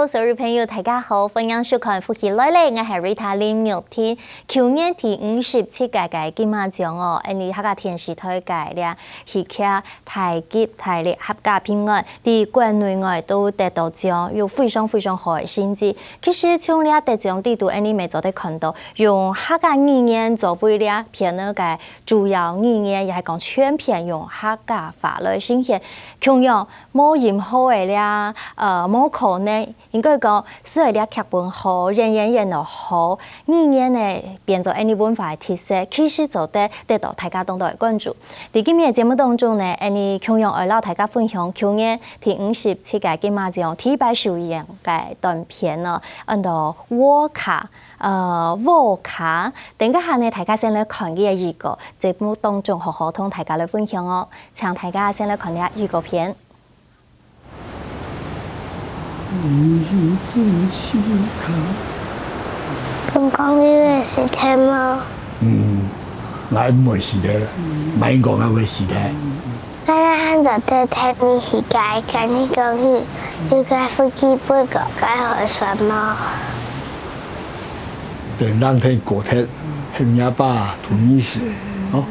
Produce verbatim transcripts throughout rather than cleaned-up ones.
所有朋友，大家好，歡迎收看《福氣來了》，𠊎係Rita林玉婷。舊年第五十七屆个金馬獎哦，𫣆俚客家電視台个這戲劇大吉大利合家平安，在國內外都得到獎，有非常非常好个成績。其實從這得獎裡肚，𫣆俚乜做得看到，用客家語言作為這片个主要語言，也係講全片用客家話來呈現。共樣，無任何个這，呃，無可能，應該講，只要這劇本好，演員演到好，語言呢變做𫣆俚文化个特色，其實做得得到大家當多个關注。在今日个節目當中呢，𫣆俚共樣愛摎大家分享舊年第五十七屆金馬獎第一擺首演个短片哦，安到《屋下》。 呃，屋下，等一下呢，大家先來看佢个預告，節目當中好好同大家來分享哦。請大家先來看這預告片。公公，你會死忒無？嗯，𠊎毋會死忒，毋係講𠊎會死忒。𠊎還做得替你去解，跟你講，你，你个飛機飛過該海船無？ 等冷天過忒，喊若爸同你食，吼。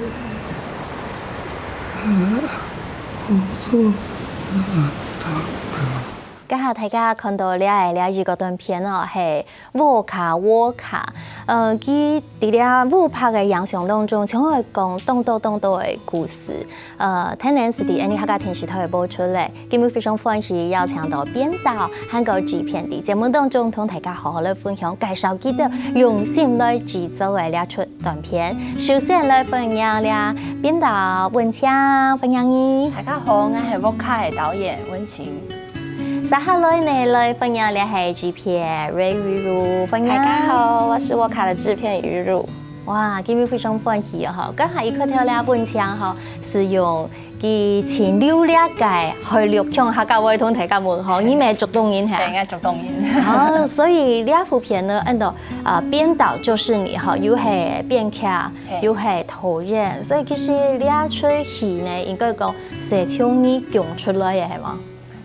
這下大家看到這个這預告短片哦，係屋下，屋下。呃，佢在這烏白个影像當中，像係講當多當多个故事。 呃，天然係在𫣆俚客家電視台个播出咧。今日非常歡喜邀請到編導還過製片在節目當中同大家好好來分享，介紹佢兜用心來製作个這齣短片。首先來歡迎這編導文晴，歡迎你。大家好，𠊎係屋下个導演文晴。接下來呢，來歡迎這係製片Ray雨如，歡迎。大家好，我是屋下的製片雨如。 哇，今日非常歡喜哦，吼！剛才一開頭這文晴吼，係用佢盡流利个海陸腔客家話同大家問吼，你乜竹東人係？對，𠊎竹東人。哦，所以這部片呢，安到，呃，編導就是你吼，又係編劇，係。又係導演，所以其實這齣戲呢，應該講係從你講出來个，係無？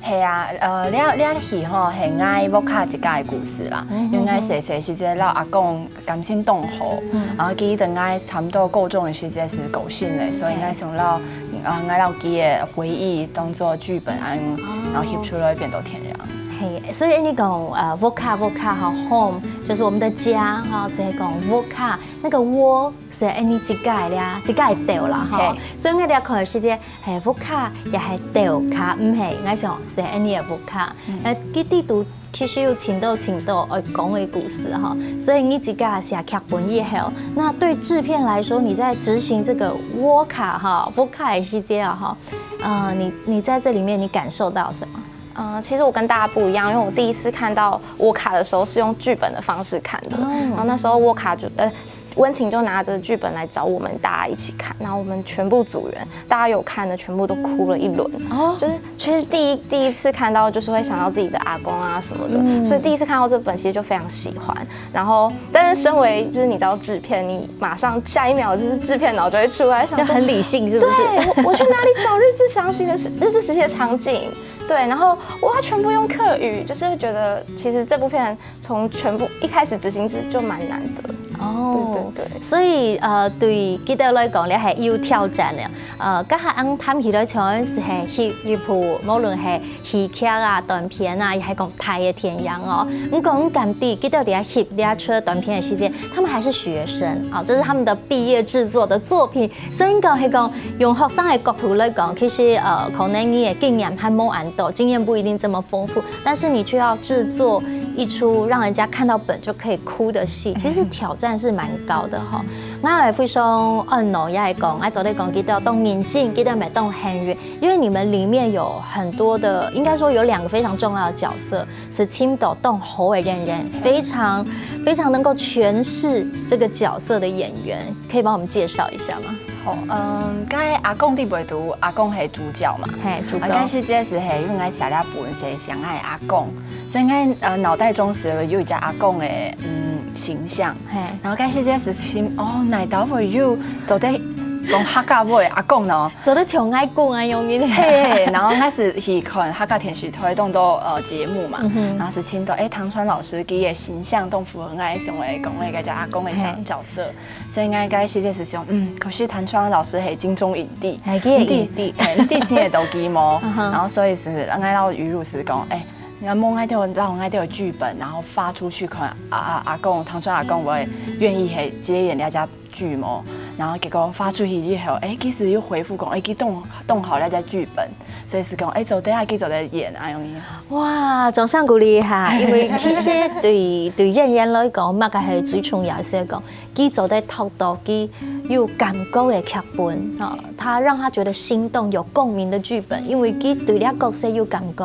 係啊，呃，這，這戲吼係𠊎屋下自家个故事啦。嗯，因為𠊎細細時節摎阿公感情當好，嗯。然後佢等𠊎差不多高中个時節係過身咧，所以𠊎想摎，呃，𠊎摎佢个回憶當做劇本，然後，哦。然後翕出來變到電影。係，所以你講，呃，屋下，屋下吼，home，就是我們的家哈，所以講屋下，那個屋係你自家个啦，自家个兜啦，吼。係。所以𠊎這看个時節， 係屋下也係兜下，毋係，𠊎想係恁呢个屋下。嗯。呃，佢裡肚其實有盡多盡多愛講个故事哈，所以你自家寫劇本以後，那對製片來說，你在執行這個屋下哈，屋下个時節啊哈，呃，你，你在這裡面你感受到什麼？呃，其實我跟大家不一樣，因為我第一次看到屋下的時候是用劇本的方式看的，哦。然後那時候屋下就，呃，文晴就拿著劇本來找我們大家一起看，然後我們全部組員，大家有看的全部都哭了一輪。哦。就是其實第一，第一次看到就是會想到自己的阿公啊什麼的，嗯。所以第一次看到這本其實就非常喜歡。然後，但是身為就是你知道製片，你馬上下一秒就是製片腦就會出來，想說，要很理性是不是？對，我，我去哪裡找日治時期的，日治時期的場景？對，然後我要全部用客語，就是會覺得其實這部片從全部一開始執行就，就蠻難的。哦，對，對，對。所以，呃，對佢兜來講，這係有挑戰个。呃，這下恁樣談起來，像係翕一部，無論係戲劇啊、短片啊，也係講大个電影哦。毋過，毋敢知，佢兜在翕這齣短片个時節，他們還是學生啊，這是他們的畢業製作的作品。所以講，係講用學生个角度來講，其實，呃，可能你个經驗還無恁多，經驗不一定這麼豐富，但是你卻要製作一齣讓人家看到本就可以哭的戲，其實挑戰是蠻高的哈。𠊎也非常，嗯，𠊎也講，𠊎做得講，佢兜當認真，佢兜乜當幸運，因為你們裡面有很多的，應該說有兩個非常重要的角色，係請到當好个演員，非常，非常能夠詮釋這個角色的演員，可以幫我們介紹一下嗎？好，嗯，該阿公裡背肚，阿公係主角嘛。嘿，主角。啊，該時節係，係因為𠊎寫了本係寫𠊎阿公，所以𠊎，呃，腦袋中係有一隻阿公个，嗯，形象。嘿。然後該時節係尋，哦，哪兜會有做得講客家話个阿公呢。做得像𠊎公恁樣个。嘿，然後𠊎係去看客家電視台當多呃節目嘛，然後係聽到誒唐川老師佢个形象當符合𠊎想个講个該隻阿公个小角色，所以𠊎該時節係想，嗯，可是唐川老師係金鐘影帝，係佢个影帝，係影帝先會到佢無，然後所以係𠊎摎雨露係講，誒。 然後𠊎兜摎𠊎兜个劇本，然後發出去看，阿阿阿公，唐川阿公會願意係接演這隻劇無？然後結果發出去以後，誒，其實又回覆講，誒，佢當當好這隻劇本，所以係講，誒，做得啊，佢做得演啊，恁樣。哇，掌聲鼓勵一下，因為其實對對演員來講，麼个係最重要係講，佢做得讀到佢有感覺个劇本，哦，他讓他覺得心動、有共鳴的劇本，因為佢對這角色有感覺。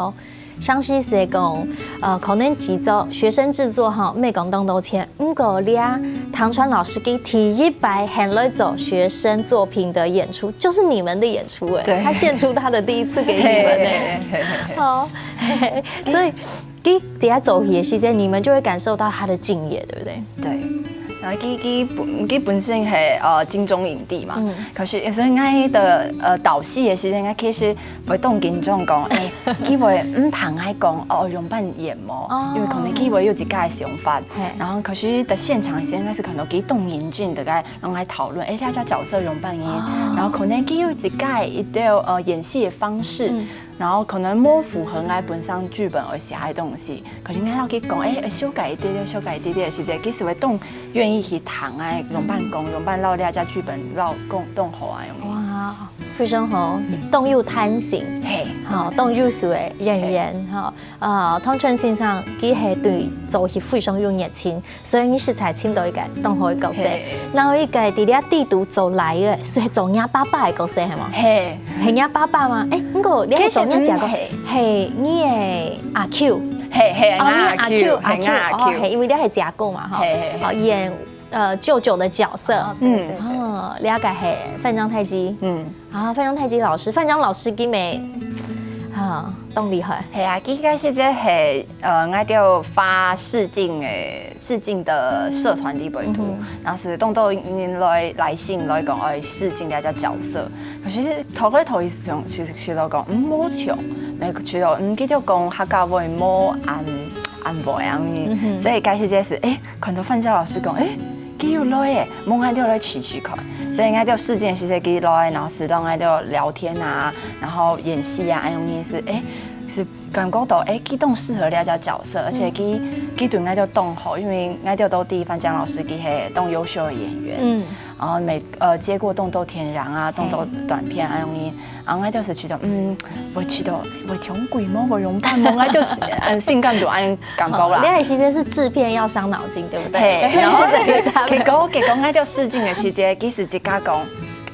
像係講，呃，可能製作學生製作哈，毋係講當多錢，毋過這唐川老師佢第一擺喊來做學生作品的演出，就是你們的演出哎，對他獻出他的第一次給你們哎，嘿嘿嘿嘿好，嘿嘿所以。佢底下走戲的時間，你們就會感受到他的敬業，對不對？對，然後佢佢本佢本身係呃金鐘影帝嘛，可是所以𠊎的呃導戲的時間，𠊎其實會當緊張講，誒，佢會毋聽𠊎講哦，樣般演無，因為可能佢會有自家个想法，然後可是在現場時間，𠊎係看到佢當認真个該摎𠊎討論，誒，這隻角色樣般演，然後可能佢有自家个一兜呃演戲个方式。 然後可能無符合𠊎本身劇本愛寫个東西，可是𠊎摎佢講，誒，修改一點點，修改一點點，時節，其實會當願意去聽𠊎樣般講，樣般摎這隻劇本摎講當好啊，樣。哇，傅生豪，當有彈性，嘿，好，當優秀个演員哈，啊，湯川先生佢係對做戲非常有熱情， 所以你實在尋到一個當好个角色。然後一個在這底肚做倈仔，係做若爸爸个角色係無？嘿，係若爸爸嗎？誒，毋過你係做若姐公，係你个阿舅。嘿嘿，哦，你阿舅，阿舅，阿舅，哦，係因為你係姐公嘛，哈，嘿嘿，好演呃舅舅的角色。嗯哦，了解係范張太基。嗯，啊，范張太基老師，范張老師今日啊，當厲害。係啊，佢个時節係呃，𠊎兜發試鏡个試鏡个社團裡背肚，然後係當多人來來信來講愛試鏡這隻角色，可是頭開頭一想，其實其實講，嗯，無像，沒有覺得，嗯，佢就講客家話無恁恁會恁樣，所以該時節係，誒，看到范張老師講，誒。 佢有來誒，無𠊎兜來試試看。所以𠊎兜試鏡時節佢來，然後係摎𠊎兜聊天啊，然後演戲啊，恁樣意思，誒，係感覺到誒，佢當適合這隻角色，而且佢佢對𠊎兜當好，因為𠊎兜都知范張老師佢係當優秀个演員，嗯，然後每呃接過當多電影啊，當多短片啊，恁樣，然後𠊎兜係覺得，嗯，會覺得會傷貴無，會樣般無，𠊎兜係嗯心肝肚恁感覺啦。戀愛時間是製片要傷腦筋，對不對？嘿，然後結果結果𠊎兜試鏡个時節，佢係自家講，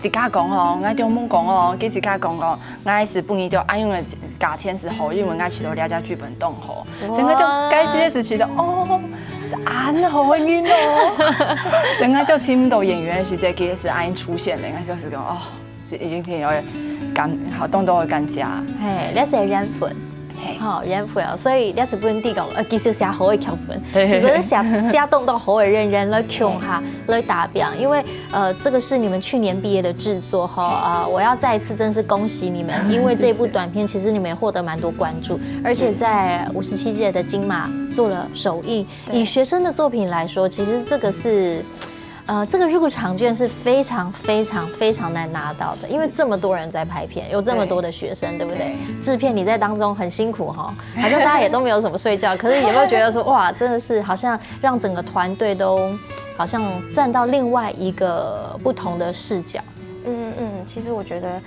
自家講哦，𠊎兜無講哦，佢自家講講，𠊎係本來就恁樣个價錢係好，因為𠊎試到這隻劇本當好，所以𠊎就該時節係覺得哦，係恁好个人哦，所以𠊎就尋到演員个時節，佢係恁樣出現个，𠊎就係講哦。 一定有感，好，當多个感謝。嘿，這係緣分。嘿好，緣分哦，所以這係本地講，呃，其實寫好个劇本，嘿嘿其實寫寫當多好个人人來共下來打拼，因為呃，這個是你們去年畢業的製作哈，啊，我要再一次真是恭喜你們，因為這部短片其實你們也獲得蠻多關注，而且在五十七屆的金馬做了首映。以學生的作品來說，其實這個是。 呃，這個入場券是非常非常非常難拿到的，因為這麼多人在拍片，有這麼多的學生，對不對？製片你在當中很辛苦哈，好像大家也都沒有什麼睡覺，可是有沒有覺得說，哇，真的是好像讓整個團隊都好像站到另外一個不同的視角？嗯嗯，其實我覺得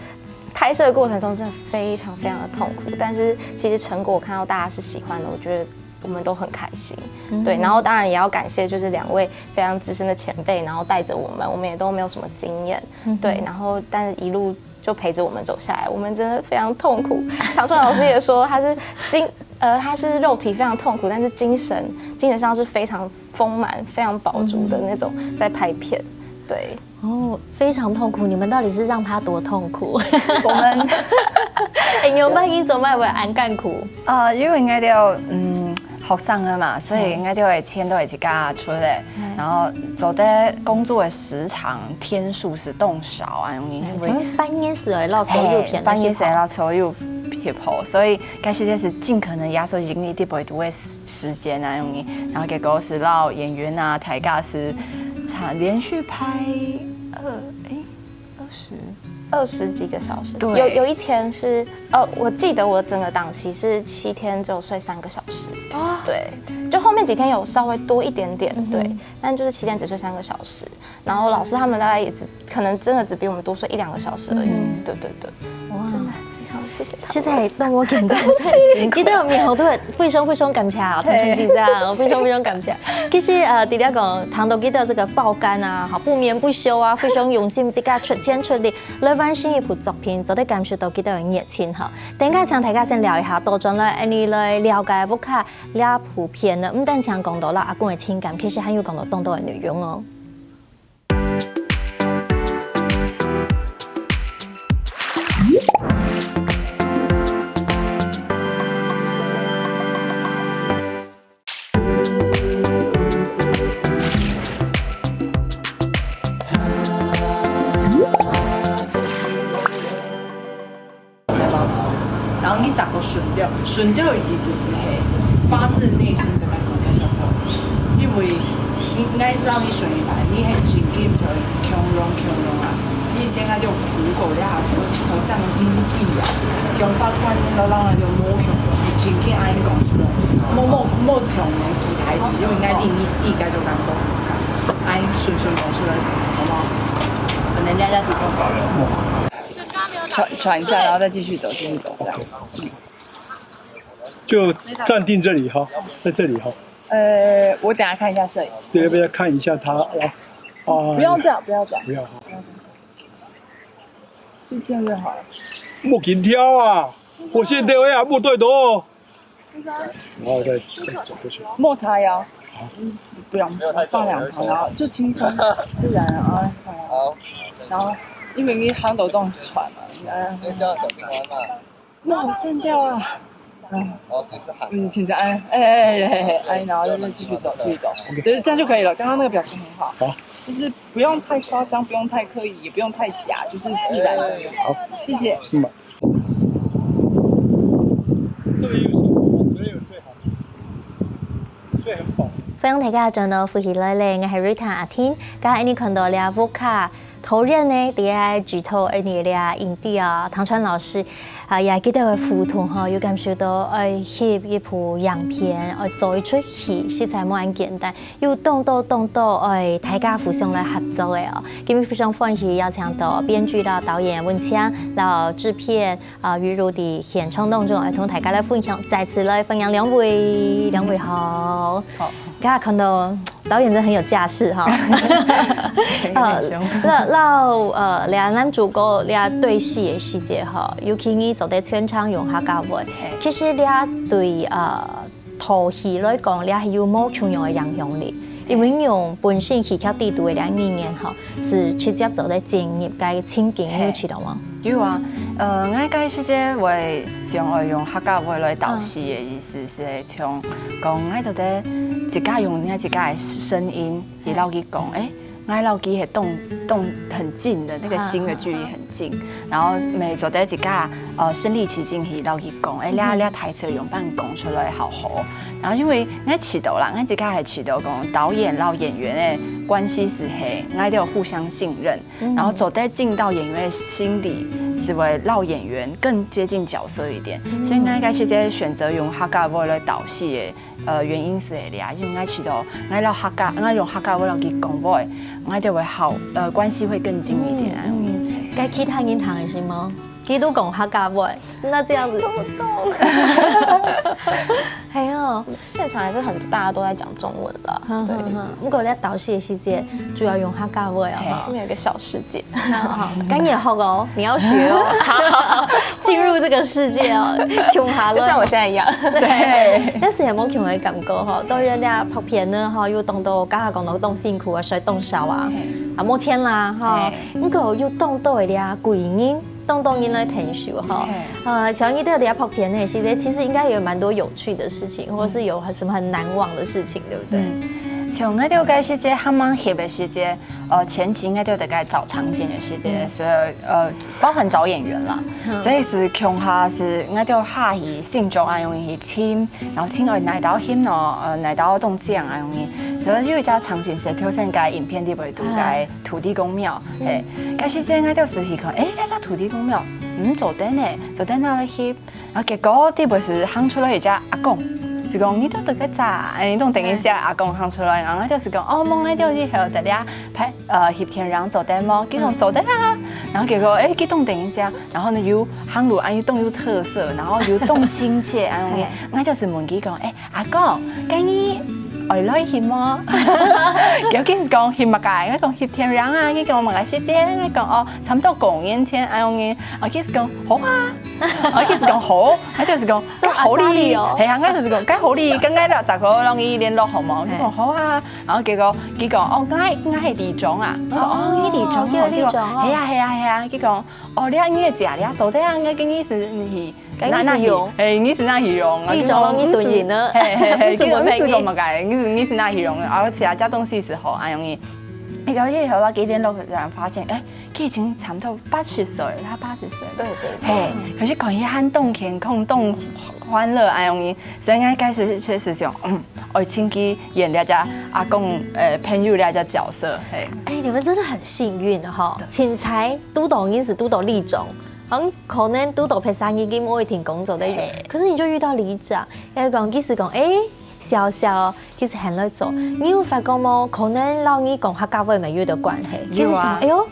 拍攝的過程中真的非常非常的痛苦，但是其實成果看到大家是喜歡的，我覺得我們都很開心。對，然後當然也要感謝就是兩位非常資深的前輩，然後帶著我們，我們也都沒有什麼經驗。對，然後但是一路就陪著我們走下來，我們真的非常痛苦。唐川老師也說他是精，呃，他是肉體非常痛苦，但是精神精神上是非常豐滿、非常飽足的那種在拍片。對，哦，非常痛苦，你們到底是讓他多痛苦？我們哎，你們班英怎麼會恁艱苦？啊，因為𠊎兜嗯，學生个嘛，所以應該就會錢都會自家出个，然後做得工作个時長天數係當少啊，因為從半年時來到手又便半夜寫到所有撇步，所以該時間係盡可能壓縮因為特別多个時間啊，因為然後結果係到演員啊，大家係連續拍二誒二十。二十几个小时，对有有一天是，呃，我记得我整个档期是七天只有睡三个小时，对，就后面几天有稍微多一点点，对，但就是七天只睡三个小时，然后老师他们大概也只可能真的只比我们多睡一两个小时而已，对对对，哇，真的非常谢谢他们。實在當無簡單，佢都有面紅都會非常非常感謝啊，同學姐這樣，非常非常感謝。其實呃，除了講談到佢兜這個爆肝啊，哈，不眠不休啊，非常用心自家出錢出力來完成一部作品，做得感受到佢兜个熱情哈。等下請大家先尞一下，倒轉來，恁呢來了解屋下這部片呢，毋單淨講到啦阿公个情感，其實還有講到當多个內容哦。然後你再過順調，順調个意思係係發自內心个感覺，因為你愛讓你順一擺，你係真緊就會強融強融啊！你以前啊就苦過呀，頭頭上金地啊，想法觀念都讓人就無強融，真緊愛講出來，莫莫莫強人期待時，就應該你你自家就感覺，愛順順講出來，好不好？可能人家提供少了。喘喘一下，然後再继续走，继续走，这样。就暂定这里哈，在这里哈，呃，我等下看一下摄影，对，要不要看一下他啊？啊，不用这样，不要这样，不要哈，就这样就好了。莫紧跳啊，我现在也莫对头哦。然后再再走过去。莫叉腰，嗯，不用，放两旁，然后就轻松自然啊，好，然后因为你行到动喘嘛，嗯，那这样小心玩嘛。那我散掉啊，嗯，哦，是是喊。嗯，请着按，哎哎哎哎哎，然后就继续走，继续走，对，这样就可以了。刚刚那个表情很好，好，就是不用太夸张，不用太刻意，也不用太假，就是自然的。好，谢谢。嗯，这个有睡好吗？昨天有睡好吗？睡很饱。歡迎大家轉到福氣來了，我係 Rita 阿婷。剛才你看到這屋下，桃園呢，在該舉頭，哎，你這影帝啊，唐川老師啊，也記得个互動吼，有感受到愛翕一部影片，愛做一齣戲，實在無恁簡單。有當多當多，哎，大家互相來合作个哦。今日非常歡喜邀請到編劇啦、導演文強，然後製片 啊，玉如在現場當中，愛同大家來分享，再次來歡迎兩位，兩位好。好，大家看到導演真的很有架勢哈。呃，那那呃，兩男主角這對戲个時節哈，尤其你做得全程用客家話，其實這對呃讀戲來講，這係有無共樣个影響力。因為用本身戲劇底肚个這語言哈，係直接做得進入該情景，你有試到無？ 有啊，呃，𠊎該時節會想愛用客家話來導戲个意思係像講，𠊎做得自家用𠊎自家个聲音，去摎佢講，誒，𠊎摎佢係當當很近的那個心的距離很近，然後乜做得自家呃身臨其境去摎佢講，誒，這這台詞用般講出來好好。然後因為𠊎試到啦，𠊎自家係試到講導演摎演員个關係係係，𠊎兜互相信任。 然後做得進到演員个心裡，係會摎演員更接近角色一點。所以𠊎該時節選擇用客家話來導戲个，呃，原因係這啊，因為𠊎試到𠊎摎客家，𠊎用客家話摎佢講話，𠊎就會好，呃，關係會更近一點啊。該其他人聽得識無？佢都講客家話，那這樣子都不懂。還有，现场还是很多大家都在讲中文了，对。嗯，不過咧導戲个時節主要用客家話哦。我们有一个小世界，好，趕緊學哦，你要學哦，進入這個世界哦，共下來。就像我现在一样。對，但是有無共个感覺吼？當然啦，拍片呢吼，有當多，剛剛講到當辛苦啊，睡當少啊，啊，無錢啦吼，不過有當多个咧貴人。當當然來聽書哈。呃，像你在這拍片个時節，其實應該有蠻多有趣的事情，或是有什麼很難忘的事情，對不對？嗯，像𠊎兜个時節，還吂翕个時節，呃，前期𠊎兜在該找場景个時節，所以呃，包含找演員啦，所以係共下係𠊎兜下去新竹恁樣去尋，然後尋愛哪兜翕咯，呃，哪兜當靚恁樣去。所以有一隻場景係頭先个影片裡背肚个土地公廟，嘿，該時節𠊎兜係去看，誒，該隻土地公廟，嗯，做得呢，做得拿來翕。然後結果裡背係行出來一隻阿公，係講你兜在該做，誒，你兜等一下阿公行出來，然後𠊎兜係講，哦，無，𠊎兜以後在這拍，呃，翕電影做得無？佢講做得啊。然後結果，誒，佢兜等一下，然後呢又行路啊又當有特色，然後又當親切，恁樣，𠊎兜係問佢講，誒， 阿公，該你愛來翕無？佢就講翕麼个？𠊎講翕電影啊，佢講麼个時間？𠊎講哦，差不多過年前，恁樣。啊，佢就講好啊，啊，佢就講好，𠊎就係講該好哩，係啊，𠊎就係講該好哩，該𠊎來再過摎你聯絡好無？佢講好啊，然後結果佢講哦，𠊎𠊎係里長啊，𠊎講哦，你里長哦，係啊係啊係啊，佢講哦，你你个姐你做得啊，𠊎跟你係你。 該意思用，誒，意思哪去用？里長摎你蹲人啊，嘿嘿嘿，意思問佢，講麼个？意思意思哪去用？然後其他家東西時候，哎，容易。一個月後，佢聯絡人發現，誒，佢已經差不多八十歲了，他八十歲。對對。嘿，可是看起來還當健康，當歡樂，哎，容易。所以𠊎開始確實想，嗯，愛請佢演這隻阿公，呃，朋友這隻角色，嘿。哎，你們真的很幸運哈，凊彩堵到人係堵到里長。 好像可能堵到別儕已經無一定工作个人，可是你就遇到里長，也講，其實講，誒，笑笑，其實很來做。你有發覺無？可能摎你講客家話乜有兜關係。其實想，哎喲，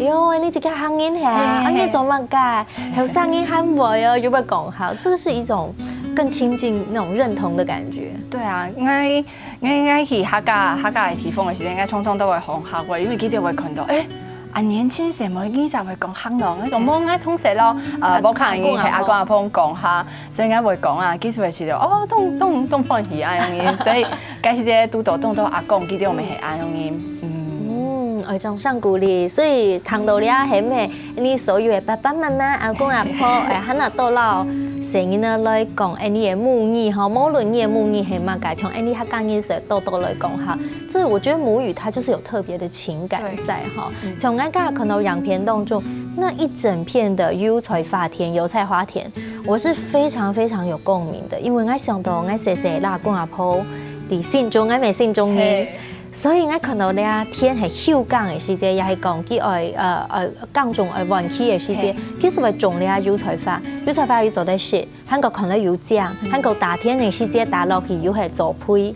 哎喲，你這個行業係啊，啊你做麼个？後生人還會哦，有沒有講好？這個是一種更親近那種認同的感覺。對啊，應該 𠊎𠊎去客家客家个地方个時間，𠊎常常都會講客話，因為佢兜會看到，誒，啊年輕時無幾儕會講客咯，𠊎講無，𠊎從細咯，呃，屋下人係阿公阿婆講客，所以𠊎會講啊，佢就會覺得哦，當當當歡喜恁樣，所以該時節堵到當多阿公，佢兜乜係恁樣，嗯。嗯，愛掌聲鼓勵，所以聽到這係毋係 你所有个爸爸媽媽、阿公阿婆，誒，還有多老細人仔來講，誒，你个母語吼，無論你个母語係麼个，從誒你客家人說多多來講哈。這我覺得母語它就是有特別的情感在哈。從𠊎剛剛看到影片當中，那一整片的油菜花田，油菜花田，我是非常非常有共鳴的，因為𠊎想到𠊎細細阿公阿婆，在新竹，𠊎乜新竹人。 所以𠊎看到這田係休耕个時節，也係講佢愛呃呃耕種愛換季个時節，其實會種這油菜花，油菜花又做得食，還過看了又靚，還過打田个時節打落去又係做肥。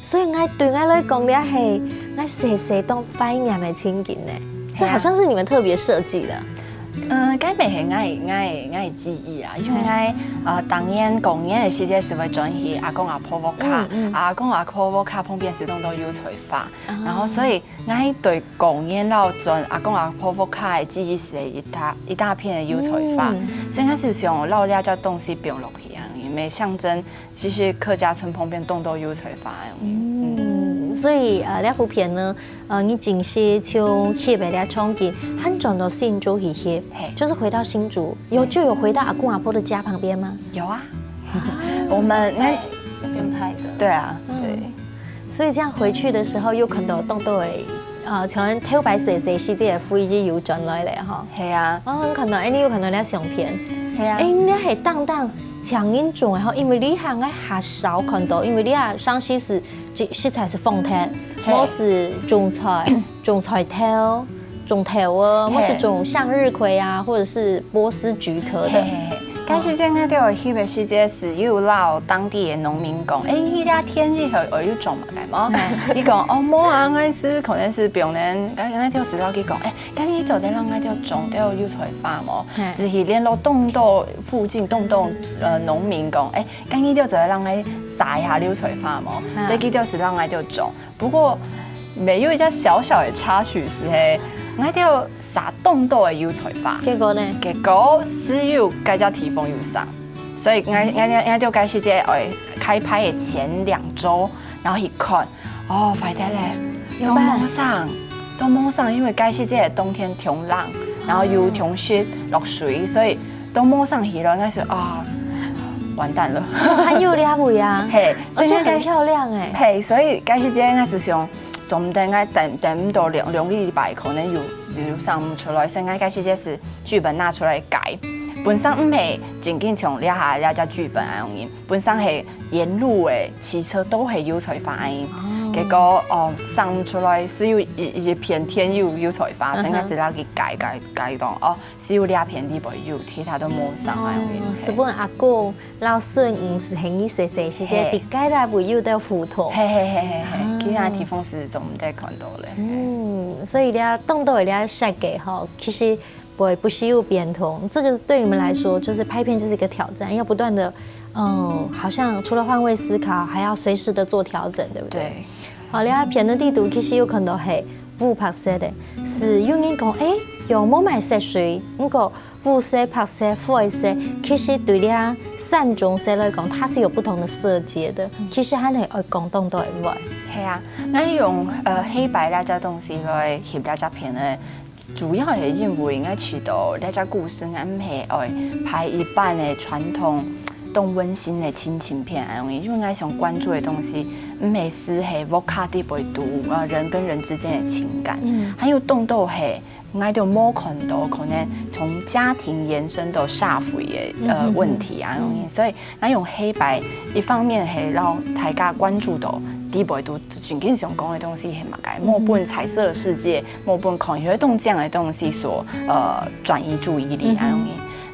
所以𠊎對𠊎來講，這係𠊎細細當懷念个情景呢。這好像是你們特別設計的。 嗯，該乜係𠊎𠊎𠊎个記憶啊，因為𠊎呃當年過年个時節係會轉去阿公阿婆屋下，阿公阿婆屋下旁邊係當多油菜花，然後所以𠊎對過年摎轉阿公阿婆屋下个記憶係一大一大片个油菜花，所以𠊎係想摎這隻東西放落去啊，因為象徵 其實客家村旁邊當多油菜花个。嗯，所以呃，這部片呢，呃，你真係從翕个這場景，還轉到新竹去翕，就是回到新竹，有就有回到阿公阿婆的家旁邊嗎？有啊，我們那用拍的。對啊，對。所以這樣回去的時候又看到當多个，呃，從頭擺細細時節个回憶又轉來了哈。係啊。哦，你看到，誒，你有看到這相片？係啊。誒，你係當當 像恁種个吼，因為這下𠊎較少看到，因為這下上西是實在係荒忒，無係種菜、種菜頭、種豆仔，無係種向日葵啊，或者是波斯菊科的。係係係，但是這下在該翕个時節係有摎當地个農民講，誒，你這田以後愛有種麼个無？佢講，哦，無啊，𠊎係可能係別人，𠊎𠊎就係摎佢講，誒， 該你做得摎𠊎兜種兜油菜花無？係。就係聯絡當多附近當多呃農民講，誒，該你兜做得摎𠊎撒一下油菜花無？係。所以佢兜係摎𠊎兜種。不過，乜有一隻小小个插曲係，𠊎兜撒當多个油菜花，結果呢？結果只有該隻地方有生，所以𠊎𠊎𠊎兜該時節愛開拍个前兩週，然後去看， 哦，壞忒了，都無生，都無生，因為該時節个冬天當冷，然後又沖濕落水，所以都摸上去了，應該是啊，完蛋了。還有兩位啊，嘿，而且很漂亮哎。嘿，所以該時節應該是想，總得應該等等到兩兩禮拜，可能又又生毋出來，所以應該該時節是劇本拿出來改。本身毋係正經像這下這隻劇本恁樣，本身係沿路誒騎車都係油菜花恁樣。結果哦，生毋出來，只有一一片田有油菜花，所以應該是拿去改改改到哦，只有這片地方有，其他都無生恁樣。哦，係分阿公摎孫仔係你細細時節，嘿，在該搭位有得互動。嘿嘿嘿嘿嘿，其他地方是總毋得看到咧。嗯，所以這當多的這設計吼，其實不會不時有變動，這個對你們來說就是拍片就是一個挑戰，要不斷的，嗯，好像除了換位思考，還要隨時的做調整，對不對？對。好，這片个裡肚其實有看到係烏白色个，係有人講，誒，有無買色水，毋過烏色、白色、灰色，其實對這三種色來講，它是有不同的色階的。其實還係愛講當多个話。係啊，𠊎用呃黑白這隻東西來翕這隻片呢，主要係因為𠊎試著這隻故事，𠊎毋係愛拍一般个傳統當溫馨个親情片恁樣，因為𠊎想關注个東西，毋係只係屋下底背肚，呃，人跟人之間的情感，嗯，還有當多係 𠊎兜無看到可能從家庭延伸到社會个呃問題啊，所以𠊎用黑白，一方面係讓大家關注到底背肚真正想講个東西係麼个，莫分彩色的世界，莫分看有些動這樣的東西所呃轉移注意力啊。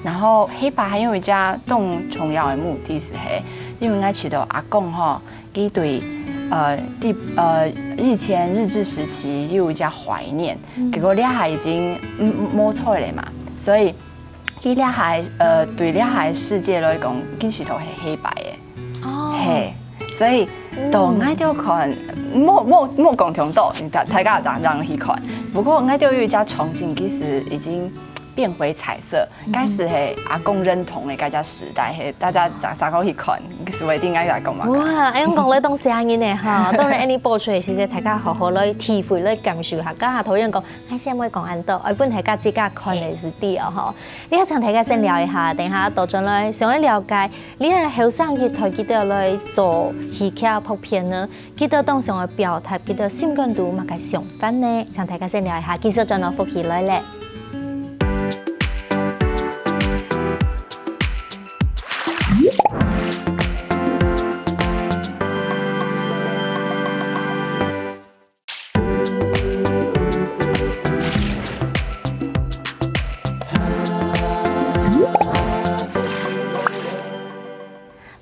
然後黑白還有一隻當重要的目的是係，因為𠊎試著阿公吼， 佢對呃地呃以前日治時期有一隻懷念，結果這下已經嗯嗯無在了嘛，所以佢這下呃對這下世界來講，其實都係黑白个。哦，嘿，所以到𠊎兜看，莫莫莫講當多，大大家當然去看。不過𠊎兜有一隻場景，其實已經變回彩色， 該時係阿公認同个該隻時代，係大家早早過去看，係為定該隻講嘛。哇，恁樣講來當嚇人呢哈！當然，恁樣播出个時節，大家好好來體會、來感受下。剛才導演講，𠊎先毋會講恁多，愛分大家自家看个時節哦吼。你也請大家先尞一下，等一下倒轉來想要了解，你係後生一代佢兜來做戲劇拍片呢， 佢兜當想愛表達佢兜心肝肚麼个想法呢？請大家先尞一下，繼續轉來福氣來了。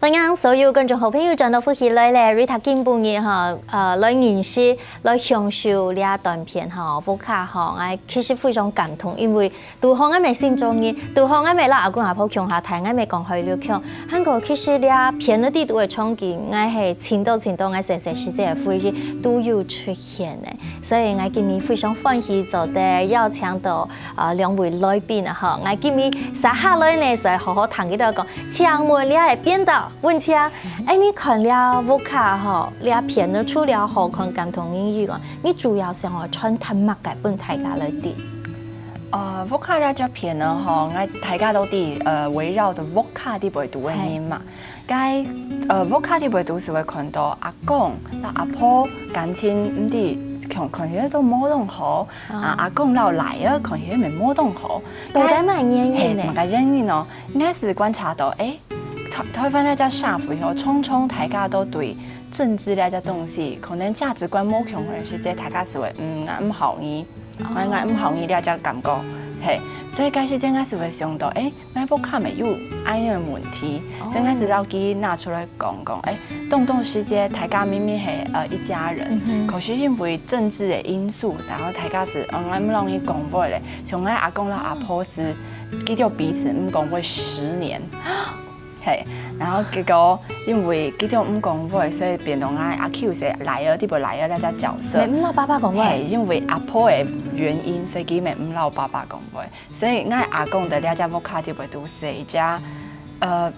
歡迎所有觀眾好朋友轉到福氣來了，Rita今晡日哈，呃，來認識、來享受這短片哈，屋下哈，𠊎其實非常感動，因為堵好𠊎乜新中人，堵好𠊎乜摎阿公阿婆共下大，𠊎乜講海陸腔，還過其實這片个裡肚个場景，𠊎係尋到尋到𠊎細細時節个回憶都有出現个，所以𠊎今日非常歡喜做得邀請到 呃，兩位來賓啊吼，𠊎今日接下來呢，就好好聽佢兜講，請問這个編導問請，哎，你看這屋下吼，這片呢，除了好看感動人以外，你主要想要傳達麼个分大家來知？呃，屋下這隻片呢，吼，𠊎大家都知，呃，圍繞著屋下底背肚个人嘛。 該，呃，屋下底背肚就會看到阿公摎阿婆感情毋知，看，看起來都無當好，啊，阿公摎倈仔看起來乜無當好。到底麼个原因呢？嘿，麼个原因哦？應該係觀察到，誒，台，台灣這隻社會吼，常常大家都對政治這隻東西，可能價值觀無共个時節，大家就會，嗯，𠊎毋好你，𠊎，𠊎毋好你這隻感覺，嘿，所以該時節𠊎就會想到，誒， 𠊎屋下乜有恁樣个問題，所以𠊎就摎佢拿出來講講。誒，當多時節大家明明係，呃，一家人，可是因為政治个因素，然後大家就，嗯，𠊎毋摎你講話咧，像𠊎阿公摎阿婆就，佢兜彼此毋講話十年。嘿，然後結果因為佢兜毋講話，所以變到𠊎阿舅就倈仔，底背倈仔這隻角色。乜毋摎爸爸講話？嘿，因為阿婆个原因，所以佢乜毋摎爸爸講話。 所以𠊎阿公在這隻屋下底背肚就係一隻，呃，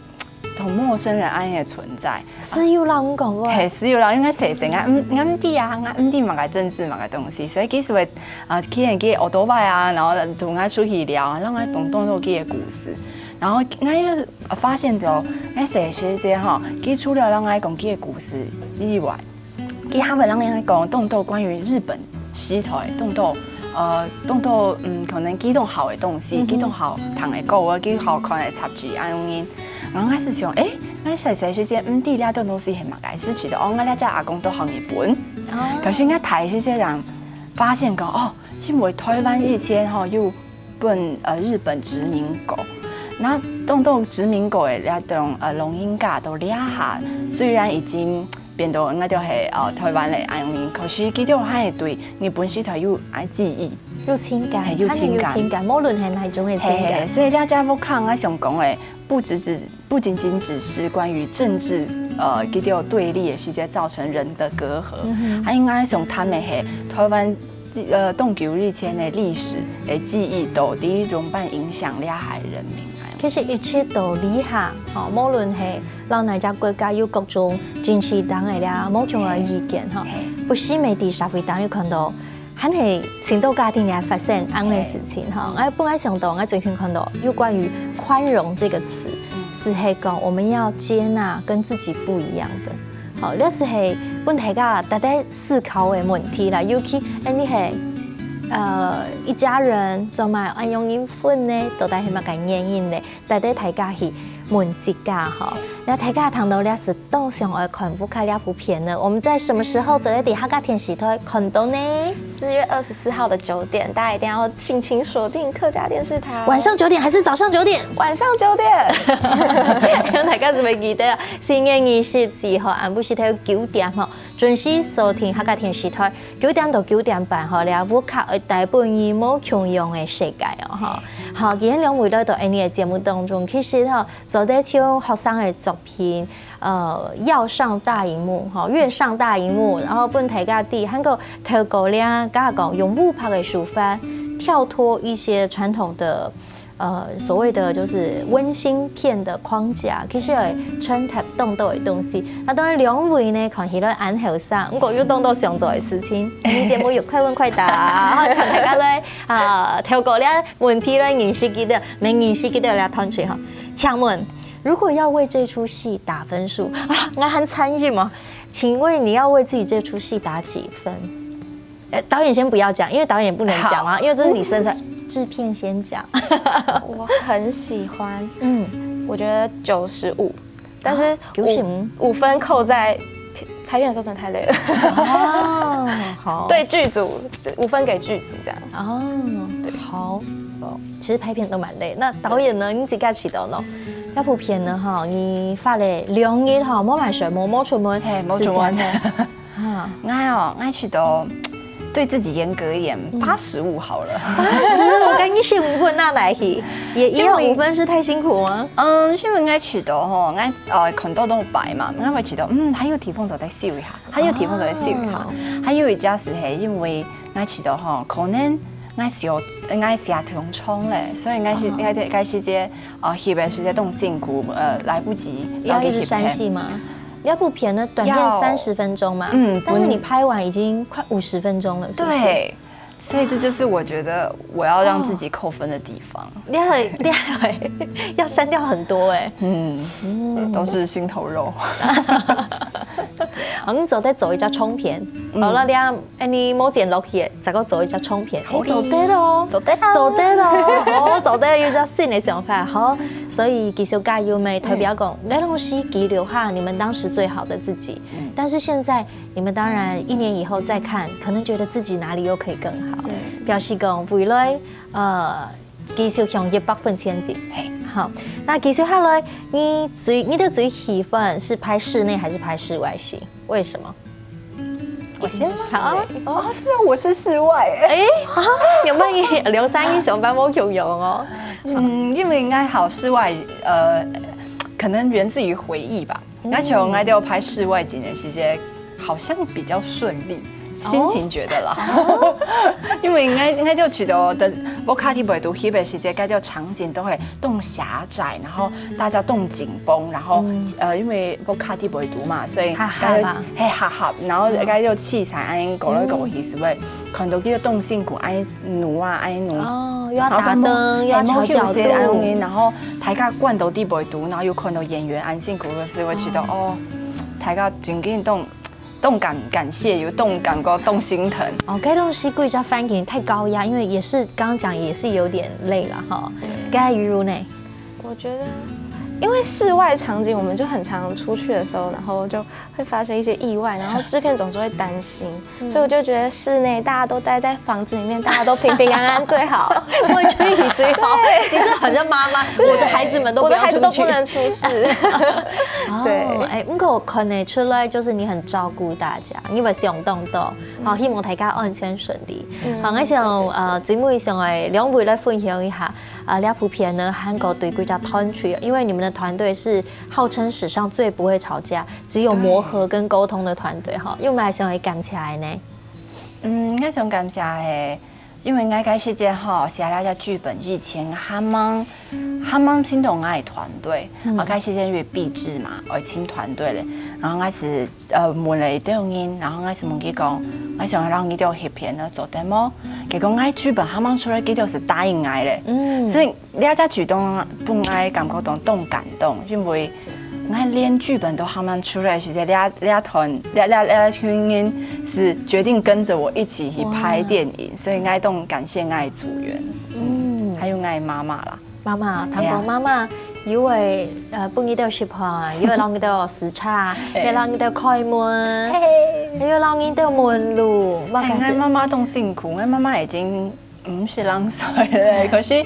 同陌生人恁樣个存在。係有人講無？係，係有人，因為細細，𠊎毋，𠊎毋知啊，𠊎毋知麼个政治麼个東西，所以其實會，啊，去人个奧多拜啊，然後同𠊎出去聊，然後𠊎講當多佢个故事，然後𠊎又發現到，𠊎細細姐吼，佢除了同𠊎講佢个故事以外， 佢還會同人講當多關於日本時代，當多，呃，當多，嗯，可能佢當好个東西，嗯哼。佢當好聽个歌，佢好看个雜誌，恁樣。然後𠊎係想，誒，𠊎細細時節毋知這段東西係麼个，係覺得，哦，𠊎這隻阿公都好日本。哦。可是𠊎大時節人發現講，哦，因為台灣以前吼有分，呃，日本殖民過。那當多殖民過个這種，呃，老人家到這下，雖然已經變到應該就係，呃，台灣个恁樣，可是佢兜還係對日本時代有，啊，記憶。有情感，係，有情感。還係有情感，無論係哪一種个情感。係，係，所以這隻屋下𠊎想講个，不只只，不僅僅只是關於政治，呃，佢兜對立个時節造成人的隔阂，嗯哼。還應該想談个係台灣 呃，當久以前个歷史个記憶到底仰般影響這下个人民啊。其實一直到這下，吼，無論係摎哪隻國家有各種政治上个這無同个意見，吼，嘿。不時乜在社會當中有看到，還係盡多家庭裡發生恁樣个事情，吼。𠊎本來想到，𠊎最近看到有關於寬容這個詞，嗯。係係講我們要接納跟自己不一樣的。 好，這係分大家值得思考个問題啦，尤其，誒，你係，呃，一家人，做麼恁樣人分呢？到底係麼个原因呢？值得大家去問自家吼。那大家聽到這係當想愛看屋下這部片呢，我們在什麼時候做得在客家電視台看到呢？四月二十四號的九點，大家一定要盡情鎖定客家電視台。晚上九點還是早上九點？晚上九點。大家係毋係記得啊？四月二十四號暗晡時頭九點吼，準時鎖定客家電視台，九點到九點半吼，這屋下會帶分你無共樣个世界哦吼。好，今日兩位來到𠊎等个節目當中，其實吼，做得像學生个作品， 呃，要上大螢幕，吼，躍上大螢幕，然後分大家知，還過透過這，剛剛講用烏白个手法，跳脫一些傳統的，呃，所謂的就是溫馨片的框架，其實會穿插當多个東西。那當然兩位呢，看起來恁後生，毋過有當多想做个事情。今日節目有快問快答，好，請大家來，啊，透過這問題來認識佢兜，來認識佢兜這團隊吼。請問， 如果要為這齣戲打分數，啊，𠊎還參與嗎？請問你要為自己這齣戲打幾分？呃，導演先不要講，因為導演不能講啊，好。因為這是你生產，製片先講。我很喜歡，嗯。我覺得九十五，但是啊，九十五。五，五分扣在拍片的時候真的太累了。哦，好。對劇組，五分給劇組這樣。哦，對。好。哦，其實拍片都蠻累。那導演呢？你自家試著呢？ 這部片呢，吼，你花了兩日吼，無買水，無，無出門，係，無出門。係，係，係。哈。𠊎哦，𠊎試著對自己嚴格一點，嗯。八十五好了。八十五，跟你寫五分那來去，也一樣，因為五分是太辛苦嗎？嗯，因為𠊎試著吼，𠊎，呃，看到都白嘛，𠊎會試著，嗯，還有地方做得修一下，還有地方做得修一下。哦。還有一隻係，係因為𠊎試著吼，可能𠊎寫，𠊎寫忒長了，所以𠊎係，哦。𠊎，𠊎時節 哦，翕个時間當辛苦，呃，來不及，要一直刪戲嗎？要去翕。這部片呢，短片要，三十分鐘嘛，嗯，但是你拍完已經快五十分鐘了，是不是？對，所以這就是我覺得我要讓自己扣分的地方。哦。你還，你還要刪掉很多欸。嗯，嗯。都是心頭肉。好，你做得做一隻長篇，嗯。好了，你 恁呢無剪落去，再過做一隻長篇，好哩。欸，做得咯。做得啊。做得咯，哦，做得有一隻新个想法，好。所以繼續加油咩，代表講，嗯。該東西記錄下你們當時最好的自己。嗯。但是現在你們當然一年以後再看，可能覺得自己哪裡又可以更好。對。表示講未來，呃，繼續向一百分前進。嘿。好，那繼續下來，你最，你的最喜歡是拍室內還是拍室外戲？為什麼？ 我先嗎？好。哦，是啊，我是室外欸。欸，啊，有沒有兩三一上班無共樣哦？嗯，因為𠊎好室外，呃，可能源自於回憶吧。嗯。𠊎像𠊎都有拍室外景的時間，好像比較順利。心情覺得啦，因為𠊎𠊎就覺得，在屋下底背肚翕个時節，該種場景都會當狹窄，然後大家當緊繃，然後呃，因為屋下底背肚嘛，所以狹狹嘛該就係狹狹，然後該種器材恁樣搞來搞去，所以看到佢當辛苦，恁樣扭啊，恁樣扭。哦，又要打燈，又要調角係，無休息恁度。樣，然後大家關到底背肚，然後又看到演員恁辛苦个時，會覺得哦，大家真正當當感感謝，有當感覺當心疼。哦，該東西貴家翻給太高壓，因為也是剛剛講也是有點累了哈。該魚如呢？我覺得，因為室外场景，我们就很常出去的时候，然后就会发生一些意外，然后制片总是会担心，所以我就觉得室内大家都待在房子里面，大家都平平安安最好。我觉得你最好，你这好像妈妈，我的孩子们都不要出去我的孩子都不。能出事。对哦，哎，不过看得出来，就是你很照顾大家，你会想当多，好，希望大家安全顺利。好，我想呃，节目上哎，两位来分享一下，啊，这部片呢，韩国队这个团队，因为你们的团队是号称史上最不会吵架，只有磨合跟沟通的团队哈，用来想会感起来呢。嗯，我想感谢个，因为我开始这吼写那个剧本以前，还蛮还蛮听懂我的团队，我开始先约壁纸嘛，我请团队嘞，然后我是呃问了一堆人，然后我是问佢讲，我想让你叫一篇呢做得么？结果我剧本还蛮出来，佢就是答应我嘞，嗯，所以。 這隻舉動分𠊎感覺到當感動，因為𠊎連劇本都還吂出來，其實這這團這這這群人是決定跟著我一起去拍電影，所以𠊎當感謝𠊎的組員，嗯，還有𠊎的媽媽啦。媽媽，聽講媽媽有會呃分你兜食飯，有會讓你兜駛車，有會讓你兜開門，有會讓你兜問路，麼个事？哎，𠊎媽媽當辛苦，𠊎媽媽已經 五十零歲了，可是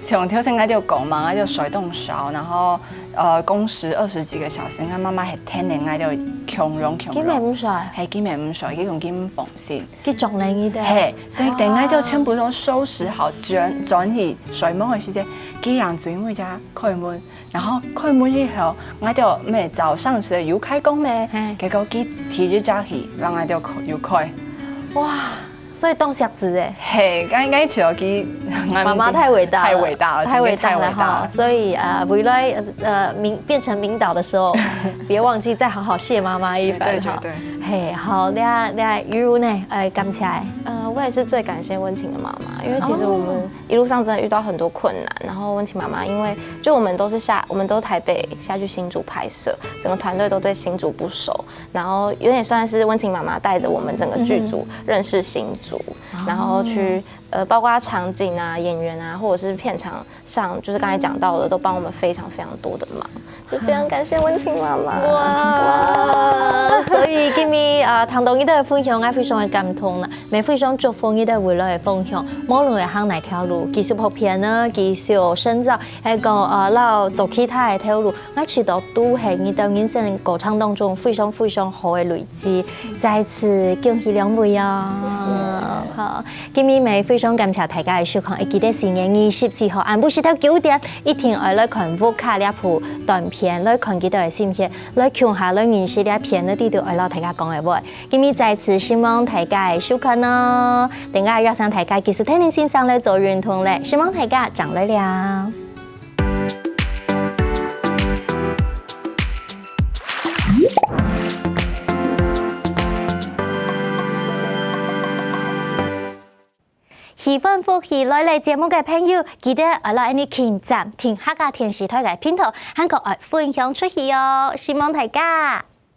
像頭先𠊎就講嘛，𠊎就睡當少，然後呃工時二十幾個小時，𠊎媽媽係天天𠊎就強榮強榮，今日毋睡，係今日毋睡，佢講今日放心，佢種了你的，係，所以等𠊎就全部都收拾好，轉轉去睡夢的時間，佢人最尾才開門，然後開門以後，𠊎就咩早上時有開工咩，結果佢提日早起，讓𠊎就有開，哇！ 所以當惜子哎。嘿，該該就佢媽媽太偉大了，太偉大了，太偉大了真的太偉大哈。所以啊，未來呃明變成明導的時候，別忘記再好好謝媽媽一番哈。絕對絕對。嘿，好，那那魚如呢？哎，感謝。呃，我也是最感謝溫情的媽媽，因為其實我們一路上真的遇到很多困難，然後溫情媽媽因為就我們都是下，我們都台北下去新竹拍攝，整個團隊都對新竹不熟，然後有點算是溫情媽媽帶著我們整個劇組認識新竹，然後去呃，包括場景啊、演員啊，或者是片場上，就是剛才講到的，都幫我們非常非常多的忙，就非常感謝溫情媽媽。哇！所以今日啊，聽到你兜个分享，𠊎非常个感動啦，也非常祝福你兜未來个方向，無論係行哪條路，繼續拍片呢，繼續深造，還有講呃，摎做其他个頭路， 𠊎試著都係你兜人生過程當中非常非常好个累積，再次恭喜兩位啊！好，今日也非常感謝大家个收看，會記得十月二十四號暗晡時到九點，一定愛來看屋下這部短片，來看佢兜个心血，來共下來認識這片，來知道愛摎大家講个話。今日再次希望大家个收看哦，等下邀請大家繼續聽林先生來做運動咧，希望大家正來尞。 喜歡福氣來了節目个朋友，記得愛摎𠊎等撳讚，訂客家電視台个頻道，還過愛分享出去哦！希望大家